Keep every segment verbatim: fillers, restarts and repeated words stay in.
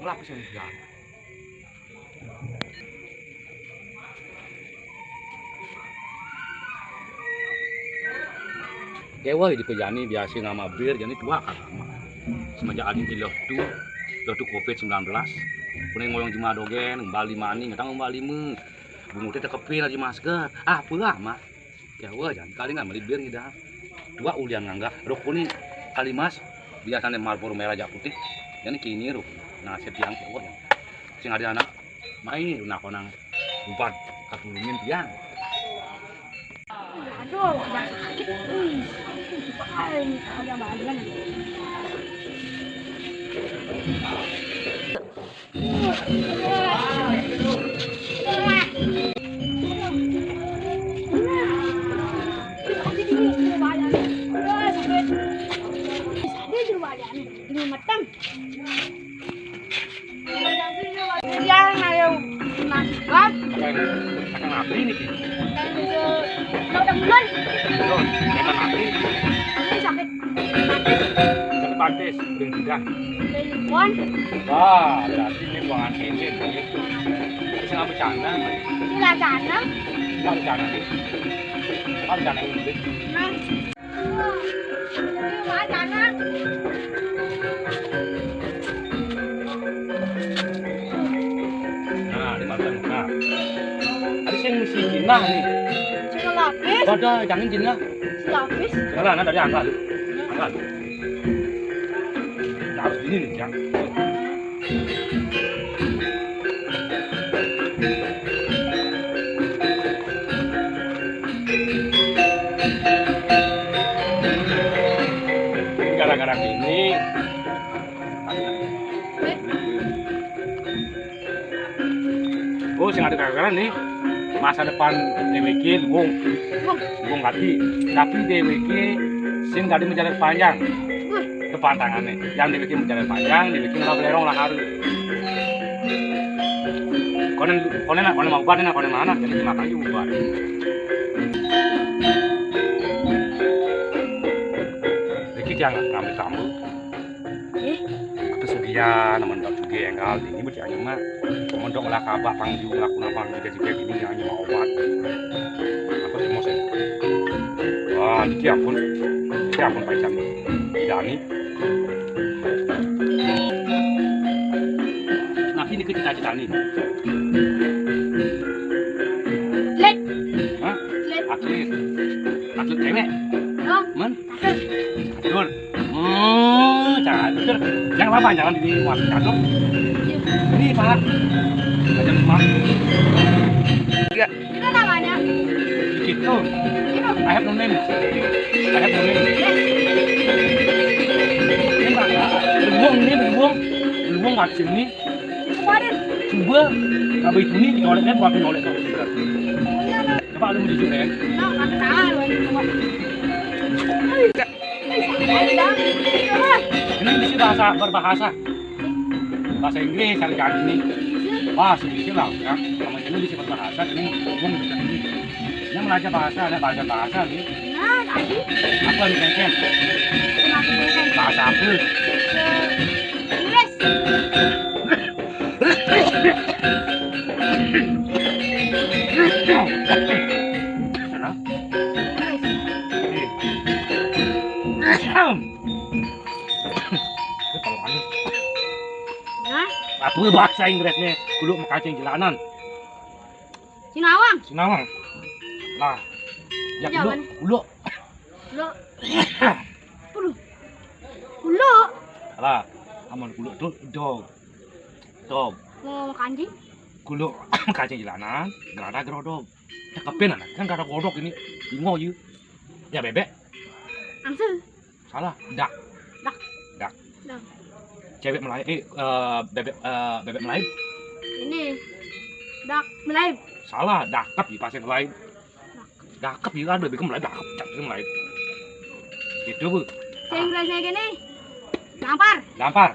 Lah, sing jan. Kéweh di pejani biasa nama bir, jani tuak kan nama. Semenjak adi di lockdown, lockdown covid sembilan belas. Kuning ngoyong jema dogén, bali mani, ngetang bali me. Bunguté tekepin aja masker. Apa lah, Mak? Kéweh jan, kali nggak meli bir ngidang. Dua ulian nganggah. Rokok ni kali mas, biasanya Marlboro merah jak putih. Jani kini rokok. Nah, setiang kéweh jan. Sing ada anak, mai nak konang ubat katulungin tiang. Aduh, udah sakit. Wih, paling ada badan. Yang ayo masukkan. Akan, akan apa ini, Ki? Udah bulan. Belum, akan apa ini? Ini sakit. Sakit pantis, udah sudah. Telepon. Wah, berarti ini bukan ini, ini. Ini sama bercanda. Ini lah cana. Apa bercanda, Ki? Apa bercanda ini? Nah. Ini lah cana. Nah, ini matang. Nah. Ada yang mesti jinah nih. Cina lapis. Ada, jangan jinah. Lapis. Jangan lah, nah, dari angkat. Angkat. Nah, harus gini nih, Jang. Gara-gara ini. Oh, sing ada gara-gara nih. Masa depan déwéké luung. Luung kati. Tapi déwéké sing dadi menjadi panjang. Depan tangannya. Yang déwéké menjadi panjang, déwéké malah belerong lah hari. Konen, konen, konen mau ubat, nah, konen mana? Jadi makan juga ubat. Dikit yang ngambil tamu. Eh? Kepesugihan, namun tak juga yang kali ini berarti hanya mah mondok lah kabah pangju, laku napa juga juga ini yang hanya mau obat. Apa sih mau sih? Wah, ini ampun. Ini ampun Pak Isan. Tidak nih. Nah, ini ke cita-cita nih. Lek. Hah? Lek. Atlet. Atlet cewek. Oh. Men? Catur. Oh, catur. Jangan apa, jangan di luar catur. Ini, Pak. Macam lima. Iya. Itu namanya. Gitu. Itu. I have no name. I have no name. Ini, Pak. Beruang ini, beruang. Beruang macam ini. Kemarin. Coba. Kalau itu ini, nyoleknya buat nyolek. Coba lu jujur, ya. Nah, kan tahu, ini semua. Ini bisa bahasa, berbahasa. Bahasa Inggris, cari cari ini. Wah, sedikit lah, ya. Sama ini bisa berbahasa, ini ngomong bisa ini. Ini belajar bahasa, ada belajar bahasa, nih. Nah, tadi. Apa nih, Ken? Kenapa, Ken? Bahasa apa? Inggris. Sana. Inggris. Ini kalau anu. Hah? Apa bahasa Inggrisnya? Kuluk makancing jalanan. Sinawang. Sinawang. Nah. Ya, kuluk, kuluk. Kuluk. Kuluk. Kuluk. Alah, amun kuluk tu dog. Dog. Mau makancing? Kuluk makancing jalanan, gerada gerodog. Cakepin anak, kan gerada gerodog ini. Bingung, you. Ya, bebek. Angsa. Salah, dak. Dak. Dak. Dak. Cewek Melayu, eh, eh, bebek, eh, bebek Melayu. Ini. Dak Melayu. Salah, dakep di pasir Melayu. Dakep ya, ada bikin Melayu, dakep, cak Melayu. Gitu, Bu. Sing biasanya gini. Gampar. Gampar.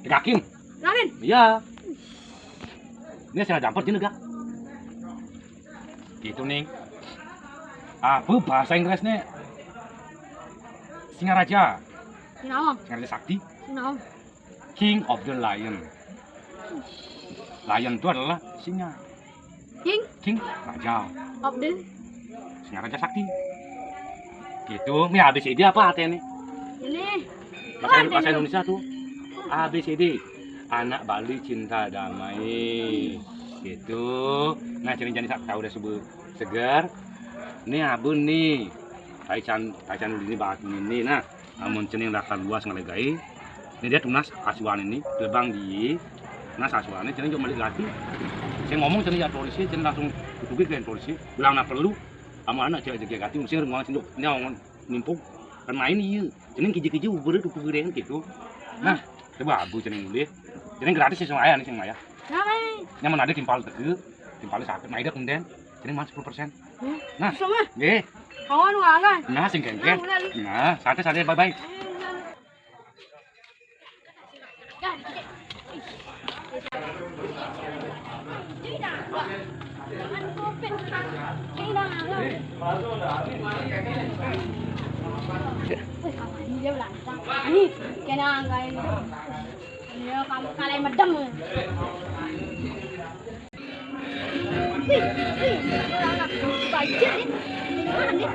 Tegakin. Tegakin. Iya. Ini saya gampar gini, gak? Gitu, Ning. Apa bahasa Inggrisnya? Singaraja. Singawang. Singaraja Sakti. Singawang. King of the Lion. Lion itu adalah singa. King, King, raja. Abdul. Singa raja sakti. Gitu. Ini A B C D apa artinya nih? Ini. Bahasa, bahasa Indonesia tuh. A B C D. Anak Bali cinta damai. Gitu. Nah, ciri jadi tahu udah sebut segar. Ini abun nih. Taichan, taichan ini banget ini. Nah, amun cening lakar luas ngelegai. Ini dia tunas asuhan ini, lebang di nah asuhan ini cening juga melihat lagi. Saya ngomong cening ya polisi, cening langsung kutuki ke polisi. Bilang apa perlu? Amun anak cewek jaga gati, mesti ngomong sendok. Ini ngomong nimpuk. Kan main iya. Cening kiji-kiji ubur itu kuburan gitu. Nah, coba abu cening dulu. Cening gratis sih sama ayah nih sama ayah. Nah, Mai. Nyaman ada timpal tege, timpalnya sakit, nah itu kemudian cening mah sepuluh persen. Nah, Sama. Eh, Kawan wangan. Nah, sing kengkeng. Nah, santai santai bye bye. Ini dia belakang. Ini kena angka ini. Ini kamu kalah medem. Wih, wih, banjir nih. Gimana nih?